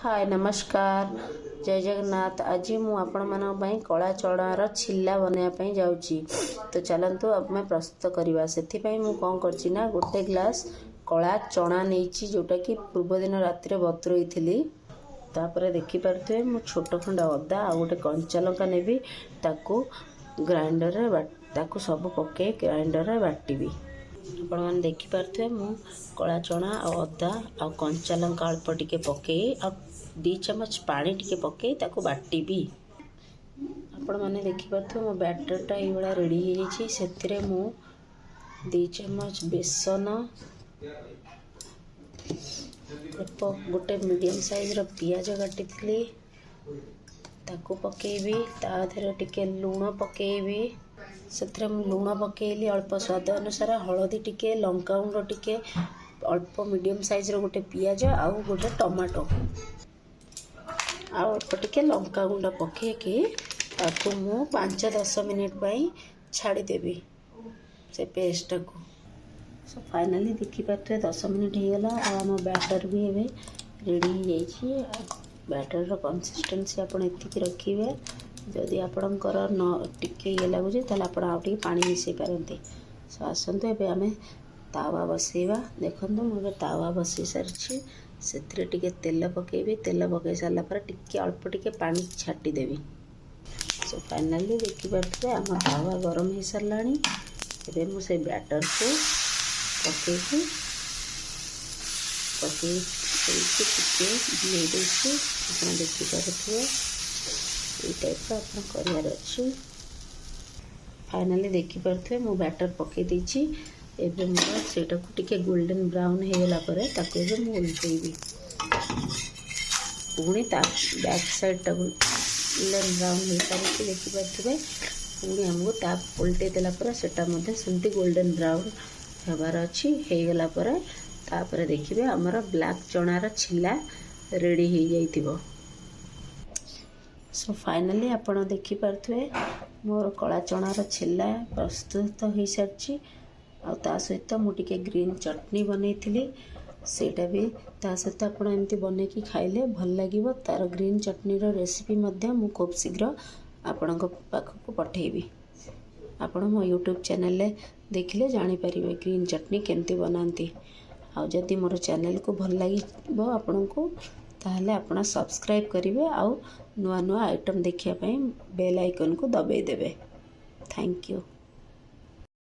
ହାଏ, ନମସ୍କାର, ଜୟ ଜଗନ୍ନାଥ। ଆଜି ମୁଁ ଆପଣମାନଙ୍କ ପାଇଁ କଳା ଚଣାର ଛିଲା ବନାଇବା ପାଇଁ ଯାଉଛି। ତ ଚାଲନ୍ତୁ, ଆମେ ପ୍ରସ୍ତୁତ କରିବା। ସେଥିପାଇଁ ମୁଁ କ'ଣ କରିଛି ନା ଗୋଟେ ଗ୍ଲାସ୍ କଳା ଚଣା ନେଇଛି, ଯେଉଁଟାକି ପୂର୍ବଦିନ ରାତିରେ ବତୁରେଇଥିଲି। ତାପରେ ଦେଖିପାରୁଥିବେ, ମୁଁ ଛୋଟ ଖଣ୍ଡ ଅଦା ଆଉ ଗୋଟେ କଞ୍ଚା ଲଙ୍କା ନେବି। ତାକୁ ଗ୍ରାଇଣ୍ଡରରେ, ତାକୁ ସବୁ ପକାଇ ଗ୍ରାଇଣ୍ଡରରେ ବାଟିବି। ଆପଣମାନେ ଦେଖିପାରୁଥିବେ, ମୁଁ କଳା ଚଣା ଆଉ ଅଦା ଆଉ କଞ୍ଚା ଲଙ୍କା ଅଳ୍ପ ଟିକେ ପକାଇ ଆଉ 2 ଚାମଚ ପାଣି ଟିକେ ପକାଇ ତାକୁ ବାଟିବି। ଆପଣମାନେ ଦେଖିପାରୁଥିବେ, ମୋ ବ୍ୟାଟରଟା ଏଇଭଳିଆ ରେଡ଼ି ହେଇଯାଇଛି। ସେଥିରେ ମୁଁ 2 ଚାମଚ ବେସନ, ଅଳ୍ପ ଗୋଟେ ମିଡ଼ିୟମ୍ ସାଇଜ୍ର ପିଆଜ କାଟିଥିଲି, ତାକୁ ପକାଇବି। ତା ଦେହରେ ଟିକେ ଲୁଣ ପକାଇବି। ସେଥିରେ ମୁଁ ଲୁଣ ପକାଇଲି ଅଳ୍ପ ସ୍ୱାଦ ଅନୁସାରେ, ହଳଦୀ ଟିକେ, ଲଙ୍କାଗୁଣ୍ଡ ଟିକେ, ଅଳ୍ପ ମିଡ଼ିୟମ୍ ସାଇଜ୍ର ଗୋଟେ ପିଆଜ ଆଉ ଗୋଟେ ଟମାଟୋ ଆଉ ଅଳ୍ପ ଟିକେ ଲଙ୍କାଗୁଣ୍ଡ ପକାଇକି ତାକୁ ମୁଁ 5-10 ମିନିଟ୍ ପାଇଁ ଛାଡ଼ିଦେବି ସେ ପେଷ୍ଟଟାକୁ। ସୋ ଫାଇନାଲି ଦେଖିପାରୁଥିବେ, 10 ମିନିଟ୍ ହେଇଗଲା ଆଉ ଆମ ବ୍ୟାଟର୍ ବି ଏବେ ରେଡ଼ି ହେଇଯାଇଛି। ବ୍ୟାଟର୍ର କନସିଷ୍ଟେନ୍ସି ଆପଣ ଏତିକି ରଖିବେ। ଯଦି ଆପଣଙ୍କର ନ ଟିକେ ଇଏ ଲାଗୁଛି, ତାହେଲେ ଆପଣ ଆଉ ଟିକେ ପାଣି ମିଶାଇ ପାରନ୍ତି। ସୋ ଆସନ୍ତୁ, ଏବେ ଆମେ ତାୱା ବସେଇବା। ଦେଖନ୍ତୁ, ମୁଁ ଏବେ ତାୱା ବସେଇ ସାରିଛି। ସେଥିରେ ଟିକେ ତେଲ ପକାଇବି। ତେଲ ପକାଇ ସାରିଲା ପରେ ଟିକେ ଅଳ୍ପ ଟିକେ ପାଣି ଛାଟିଦେବି। ସୋ ଫାଇନାଲି ଦେଖିପାରୁଥିବେ, ଆମ ତାୱା ଗରମ ହେଇସାରିଲାଣି। ଏବେ ମୁଁ ସେ ବ୍ୟାଟର୍କୁ ପକାଇ ଦେଇକି ଟିକେ ବୁଲେଇ ଦେଉଛି। ଆପଣ ଦେଖିପାରୁଥିବେ, ଏଇ ଟାଇପ୍ର ଆପଣ କରିବାର ଅଛି। ଫାଇନାଲି ଦେଖିପାରୁଥିବେ, ମୁଁ ବ୍ୟାଟର୍ ପକାଇ ଦେଇଛି। ଏବେ ମୋର ସେଇଟାକୁ ଟିକେ ଗୋଲ୍ଡେନ୍ ବ୍ରାଉନ୍ ହେଇଗଲା ପରେ ତାକୁ ଏବେ ମୁଁ ଓଲଟେଇବି। ପୁଣି ତା ବ୍ୟାକ୍ ସାଇଡ଼୍ଟା ଗୋଲ୍ଡେନ୍ ବ୍ରାଉନ୍ ହେଇସାରିଛି, ଦେଖିପାରୁଥିବେ। ପୁଣି ଆମକୁ ତା ଓଲଟେଇ ଦେଲା ପରେ ସେଇଟା ମଧ୍ୟ ସେମିତି ଗୋଲ୍ଡେନ୍ ବ୍ରାଉନ୍ ହେବାର ଅଛି। ହେଇଗଲା ପରେ ତାପରେ ଦେଖିବେ, ଆମର ବ୍ଲାକ୍ ଚଣାର ଛିଲା ରେଡ଼ି ହେଇଯାଇଥିବ। ସୋ ଫାଇନାଲି ଆପଣ ଦେଖିପାରୁଥିବେ, ମୋର କଳା ଚଣାର ଛିଲା ପ୍ରସ୍ତୁତ ହୋଇସାରିଛି। ଆଉ ତା ସହିତ ମୁଁ ଟିକେ ଗ୍ରୀନ୍ ଚଟଣି ବନେଇଥିଲି। ସେଇଟା ବି ତା ସହିତ ଆପଣ ଏମିତି ବନେଇକି ଖାଇଲେ ଭଲ ଲାଗିବ। ତା'ର ଗ୍ରୀନ୍ ଚଟଣିର ରେସିପି ମଧ୍ୟ ମୁଁ ଖୁବ୍ ଶୀଘ୍ର ଆପଣଙ୍କ ପାଖକୁ ପଠାଇବି। ଆପଣ ମୋ ୟୁଟ୍ୟୁବ୍ ଚ୍ୟାନେଲରେ ଦେଖିଲେ ଜାଣିପାରିବେ ଗ୍ରୀନ୍ ଚଟଣି କେମିତି ବନାନ୍ତି। ଆଉ ଯଦି ମୋର ଚ୍ୟାନେଲକୁ ଭଲ ଲାଗିବ ଆପଣଙ୍କୁ, ତାହେଲେ ଆପଣ ସବସ୍କ୍ରାଇବ୍ କରିବେ ଆଉ ନୂଆ ନୂଆ ଆଇଟମ୍ ଦେଖିବା ପାଇଁ ବେଲ୍ ଆଇକନ୍କୁ ଦବାଇ ଦେବେ। Thank you.